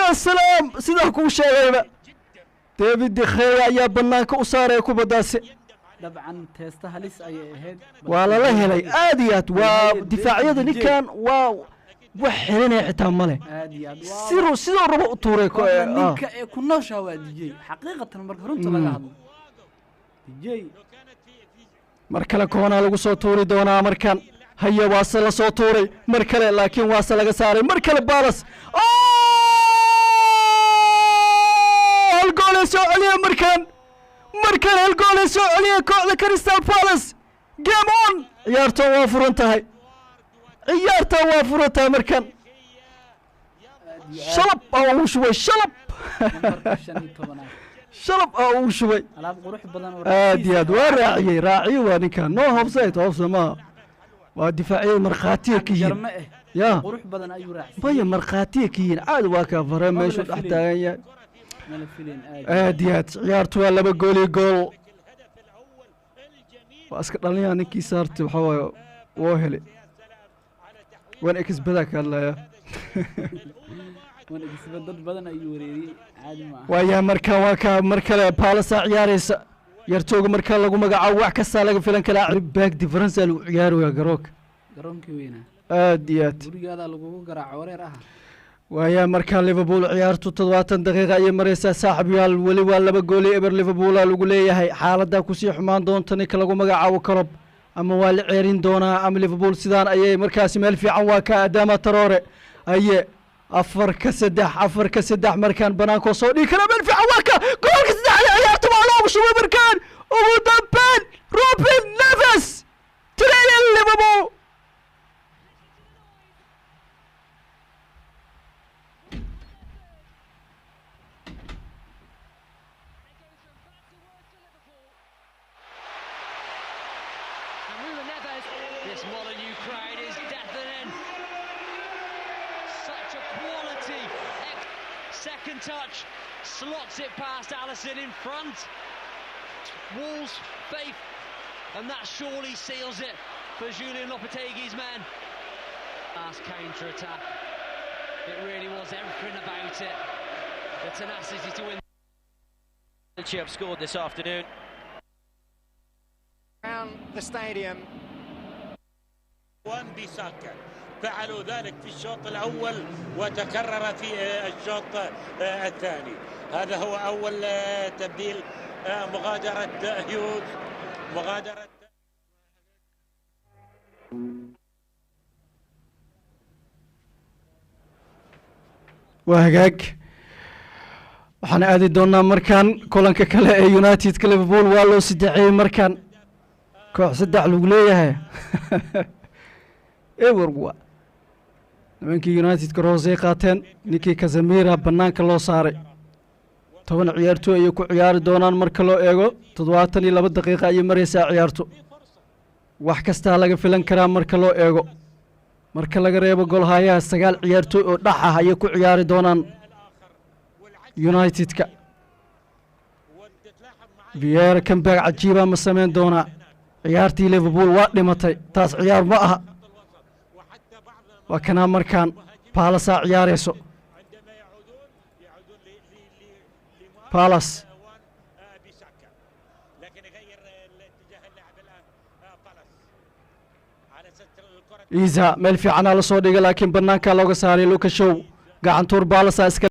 Ya salaam, sidaa kuu sheegayba, David De Gea ayaa banaanka u saaraya kubaddaasi. Dabcan teesta halis ayay ahayd. Waa lala helay aad iyo aad. Waa difaacyada ninkan waa wax xirinaya xitaa male. Aad iyo aad waa. Siduu rabo u tuuray. Kooxda ninka ee ku nooshaa waa DJ, xaqiiqatan marka runta laga hadlo DJ. Mar kale koonaa lagu soo tuuri doonaa markan. Haya, waase la soo tuuray mar kale, laakiin waase laga saaray mar kale. Palace hal goolay soo celiya markan. Markan hal goolay soo celiya kooxda Crystal Palace. Game on, ciyaartan waa furan tahay, ciyaartan waa furan tahay markan. Shalab aa ugu shubay, shalab. Nambarka 15aad. Shalab aa ugu shubay. Alaab qurux badan oo Aad iyo aad waa raaciyey, raaciye waa ninkan. No offside, offside maaha. Waa difaacyada markhaatiya ka yihiin. Jarme eh. Ya. Qurux badan ayuu raacsiiyey. Maya, markhaatiya ka yihiin caadi. Waa kaa fare meeshuu la dhex filayn. taagan yahay. Mala filin aad. Aad iyo aad, ciyaartu waa 2 gool iyo gool. Waa iska dhalinyaa ninkii saartay, waxaa waaye woo helay. Waan xBet-aa ka hadlaya. Wan xBet dad badan ayuu wareeriyey, caadi ma aha. Waayahay, markan waa kaa mar kale Palace-aa ciyaaraysa. Yartooga markaa lagu magacaabo wax kastaa laga filan karaa. Back difference lagu ciyaaraya garoonka. Garoonkii weynaa. Aad iyo aad. Gurigaadaa lagugu garaaco, wareer aha. Waayaa, markaa Liverpool ciyaartu 70 daqiiqa ayay maraysaa, saaxiibyaal. Weli waa 2-0 Liverpoola lagu leeyahay. Xaaladdaa kusii xumaan doonta ninka lagu magacaabo Klopp, ama waa la ceerin doonaa ama Liverpool sidaan ayay markaasi meel fiican. Waa ka Adama Traore aye, 4 ka 3, 4 ka 3. Markaan banaankoo soo dhigi kara, meel fiican. Waa ka goolka saddexda, ciyaarta waa loogu shubay markaan. Ugu dambeyn Ruben Neves, 3 Liverpool. And Ruben Neves, this Molineux crowd is deafening. Such a quality second touch, slots it past Alisson in front. Wolves faith, and that surely seals it for Julian Lopetegui's men. Last counter attack. It really was everything about it. The tenacity to win. Have scored this afternoon. Around the stadium. وان بيساكا فعلوا ذلك في الشوط الأول وتكرر في الشوط الثاني. هذا هو أول تبديل، مغادرة هيوز، مغادرة. Waa hagaag, waxaan aadi doonaa markaan kulanka kale ee Unitedka Liverpool. Waa loo saddexeeyey markaan, koox saddex lagu leeyahay ewer. Wa nimankii Unitedka roosay qaateen, ninkii Casemiro banaanka loo saaray. 10 ciyaartooy ayay ku ciyaari doonaan marka loo eego. 72 daqiiqa ayay maraysaa ciyaartu. Wax kastaa laga filan karaa marka loo eego. Marka laga reebo golhayaha, sagaal ciyaartooy oo dhax ah ayay ku ciyaari doonaan Unitedka. Vieira comeback cajiiba ma samayn doonaa? Ciyaartii Liverpool waa dhimatay, taas ciyaar ma aha. Waa kanaa markaan Palace-aa ciyaarayso, Palace. لكن يغير الاتجاه اللاعب الان بالاس على ستر الكره. Iza meel fiicanaa la soo dhigay, laakiin banaankaa looga saaray. Luke Shaw gacantuur, Palace-aa iska.